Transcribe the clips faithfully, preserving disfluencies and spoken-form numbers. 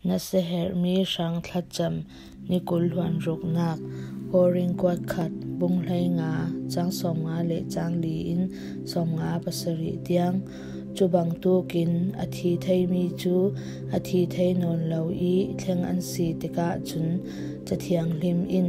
Nasiaherhmi hrang thlacam ni kul hluan ruknak. Korin kuat khat, bung hleinga, cang sawmnga le cang li in sawmnga pasarih tiang. Cu bangtukin a thi theimi cu a thi thei nawn lo i thleng an si tikah cun Cathianghlim in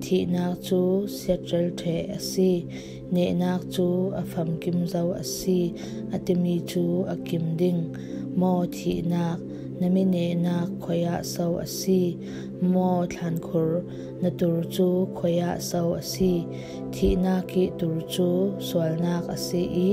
thihnak cu siatrel ṭheh a si, nehnak cu a famkim zo a si, a timi cu a kim ding. Maw thihnak, na mi nehnak khuiah so a si? Maw thlankhur, na tur cu khuiah so a si? Thihnak i tur cu sualnak a si i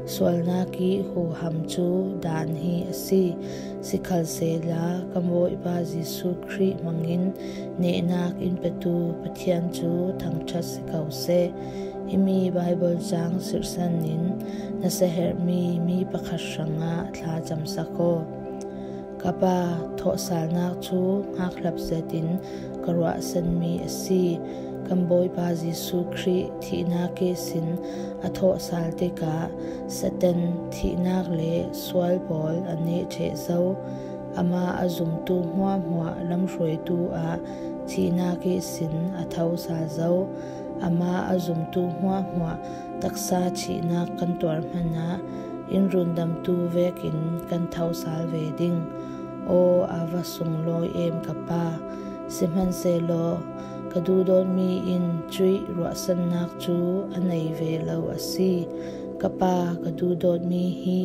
sualnak i huham cu daan hi a si. Sikhalsehla kan Bawipa Jesuh Khrih hmangin nehnak in petu Pathian cu thangṭhat si ko seh. Himi Baibal cang sirhsan in nasiaherhmi mi pakhat hrangah thlacam sak aw. Ka pa, thawhsalnak cu hngakhlap zetin ka ruahsanmi a si. Kan Bawipa Jesuh Khrih thihnak ihsin a thawhsal tikah Satan thihnak le sual pawl a neh ṭheh zo. Amah a zumtu hmuahhmuah lamhruaitu ah thihnak ihsin a thosal zo. Amah a zumtu hmuahhmuah taksa thihnak kan tuar hmanah in rundamtu vekin kan thosal ve ding. Aw, a va sunglawi em ka pa. Sihmanhsehlaw ka duhdawtmi in cuih ruahsannak cu a nei ve lo a si. Ka pa, ka duhdawtmi hi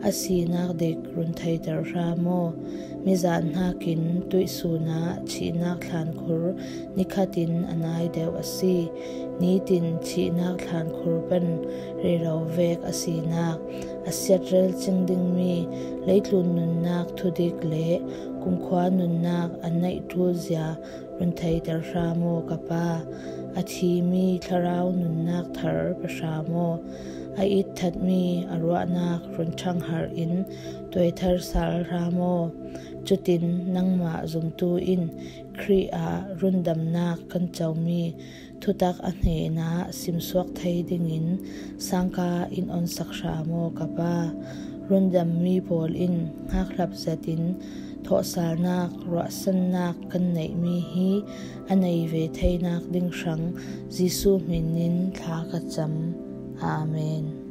a sinak dik run theiter hra maw? Mizan hnakin tuihsun ah thihnak thlankhur nikhatin a nai deuh a si. Nitin thihnak thlankhur pan rero vek a sinak, a siatrel cing dingmi leitlun nunnak thudik le kumkhua nunnak a neih ṭulzia run theiter hra maw ka pa? A thimi thlarau nunnak thar pe hra maw? A itthatmi a ruahnak run ṭhangharh in tuaithar sal hra maw? Cutin nangmah zumtu in Khrih ah rundamnak kan comi thutak a hnenah simsuak thei dingin sangka in onsak hra maw ka pa? Rundammi pawl in hngakhlap zetin thawhsalnak, ruahsannak kan neihmi hi a nei ve theinak ding hrang Jesuh hminin thla ka cam. Amen.